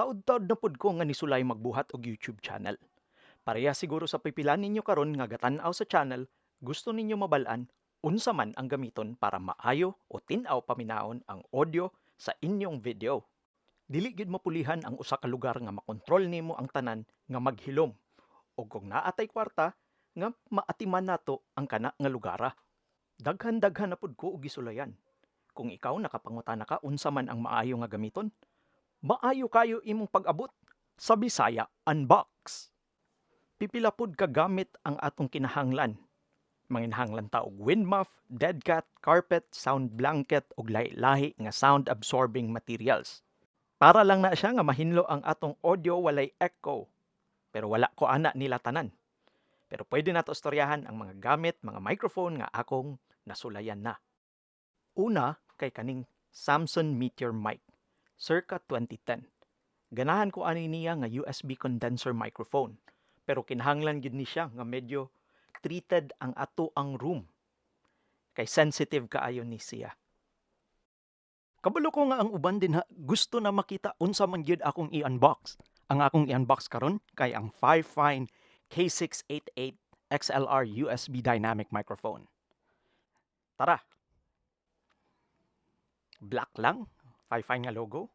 Taod-taod na pud ko nga nisulay magbuhat og YouTube channel. Pareha siguro sa pipila ninyo karon nga gatan-aw sa channel, gusto ninyo mabal-an unsa man ang gamiton para maayo o tin-aw paminaon ang audio sa inyong video. Dili gyud mapulihan ang usa ka lugar nga makontrol nimo ang tanan nga maghilom ug kung naa tay kwarta nga maatiman nato ang kana nga lugara. Daghan-daghan na pud ko og gisulayan. Kung ikaw nakapangutana ka unsa man ang maayo nga gamiton, maayo kayo imong pag-abot sa Bisaya Unbox. Pipila pud ka gamit ang atong kinahanglan. Manginahanglan ta og wind muff, dead cat, carpet, sound blanket ug lahi-lahi nga sound absorbing materials. Para lang na siya nga mahinlo ang atong audio, walay echo. Pero wala ko ana nila tanan. Pero pwede nato istoryahan ang mga gamit, mga microphone nga akong nasulayan na. Una kay kaning Samson Meteor mic, circa 2010. Ganahan ko ani niya nga USB condenser microphone, pero kinahanglan gyud ni siya nga medyo treated ang ato ang room. Kay sensitive kaayo ni siya. Kabalo ko nga ang uban din ha, gusto na makita unsa man gyud akong i-unbox. Ang akong i-unbox karon kay ang Fifine K688 XLR USB dynamic microphone. Tara. Black lang, Fifine nga logo.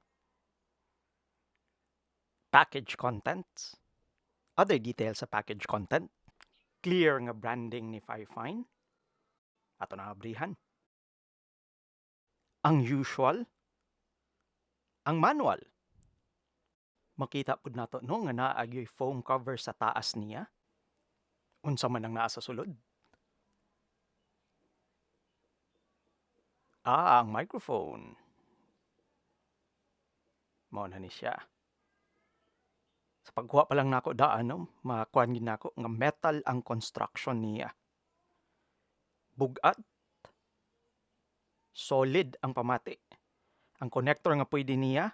Package contents. Other details sa package content. Clear nga branding ni Fifine. Ato na abrihan. Ang usual, ang manual. Makita pud nato, no, nga naa gyoy foam cover sa taas niya. Unsa man ang naa sa sulod? Ah, ang microphone. Mao na ni siya. Sa pagkuha pa lang nako daan, no, makuan gid nako nga metal ang construction niya. Bugat. Solid ang pamati. Ang connector nga pwede niya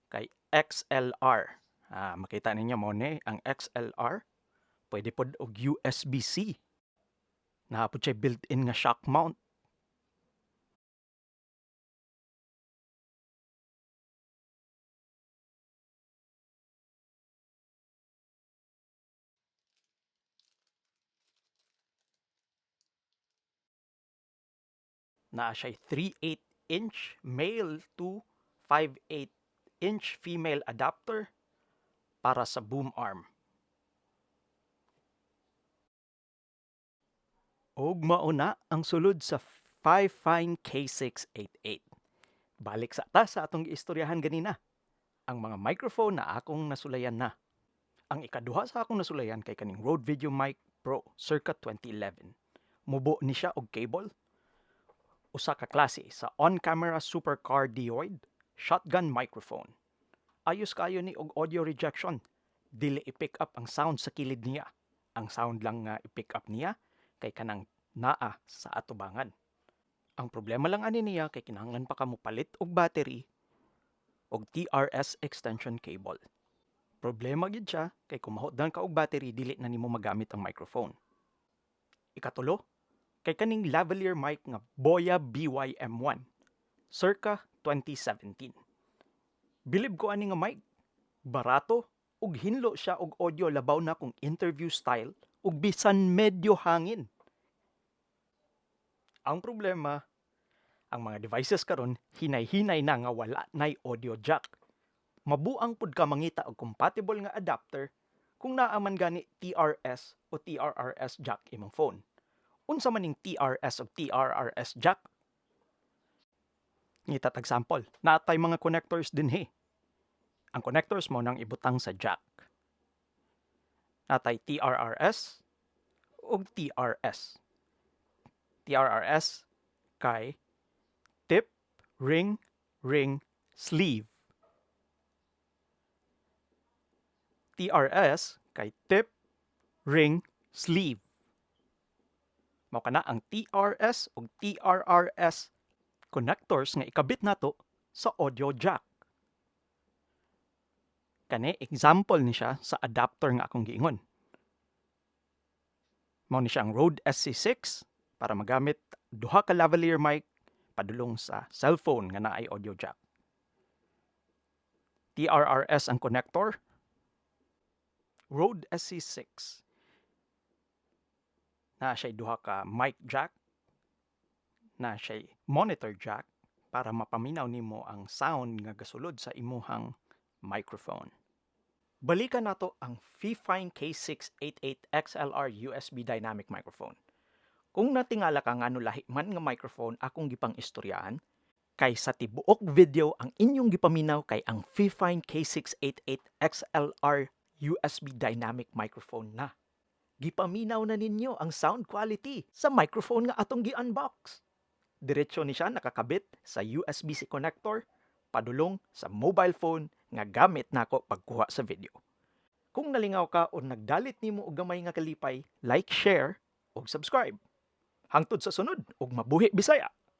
kay XLR. Ah, makita ninyo mo ni ang XLR. Pwede pod og USB-C. Naa pod siya built-in nga shock mount. Naa siya'y 3/8 inch male to 5/8 inch female adapter para sa boom arm. Og mauna ang sulod sa Fifine K688. Balik sa ta sa atong giistoryahan ganina. Ang mga microphone na akong nasulayan na. Ang ikaduha sa akong nasulayan kay kaning Rode Video Mic Pro circa 2011. Mubo ni siya og cable. Usa ka klase sa on-camera supercardioid shotgun microphone. Ayos kayo ni og audio rejection. Dili i-pick up ang sound sa kilid niya. Ang sound lang nga i-pick up niya kay kanang naa sa atubangan. Ang problema lang ani niya kay kinahanglan pa ka mopalit og battery og TRS extension cable. Problema gid siya kay kung mahutdan ka og battery, dili na nimo magamit ang microphone. Ikatulo, kay kaning lavalier mic nga Boya BYM1 circa 2017. Bilib ko ani nga mic, barato ug hinlo siya og audio, labaw na kung interview style ug bisan medyo hangin. Ang problema, ang mga devices karon hinay-hinay na nga wala nay audio jack. Mabuang pud ka mangita og compatible nga adapter kung naa man gani TRS o TRRS jack imong phone. Unsa man ning TRS o TRRS jack? Ngita tag sample, naa tay mga connectors dinhi. Ang connectors mo nang ibutang sa jack. Natay TRRS ug TRS. TRRS kay tip, ring, ring, sleeve. TRS kay tip, ring, sleeve. Mao kana ang TRS ug TRRS connectors nga ikabit nato sa audio jack. Kani example ni siya sa adapter nga akong giingon. Mao ni siya ang Rode SC6 para magamit duha ka lavalier mic padulong sa cellphone nga naay audio jack. TRRS ang connector. Rode SC6. Naa siya'y duha ka mic jack. Naa siya'y monitor jack para mapaminaw nimo ang sound nga gasulod sa imuhang microphone. Balikan nato ang Fifine K688 XLR USB Dynamic Microphone. Kung natingala ka ngano lahi man nga microphone akong gipang istoryahan, kay sa tibuok video ang inyong gipaminaw kay ang Fifine K688 XLR USB Dynamic Microphone na. Gipaminaw na ninyo ang sound quality sa microphone nga atong gi-unbox. Diretso ni siya nakakabit sa USB-C connector padulong sa mobile phone nga gamit nako pagkuha sa video. Kung nalingaw ka o nagdalit nimo og gamay nga kalipay, like, share ug subscribe. Hangtod sa sunod ug mabuhi Bisaya.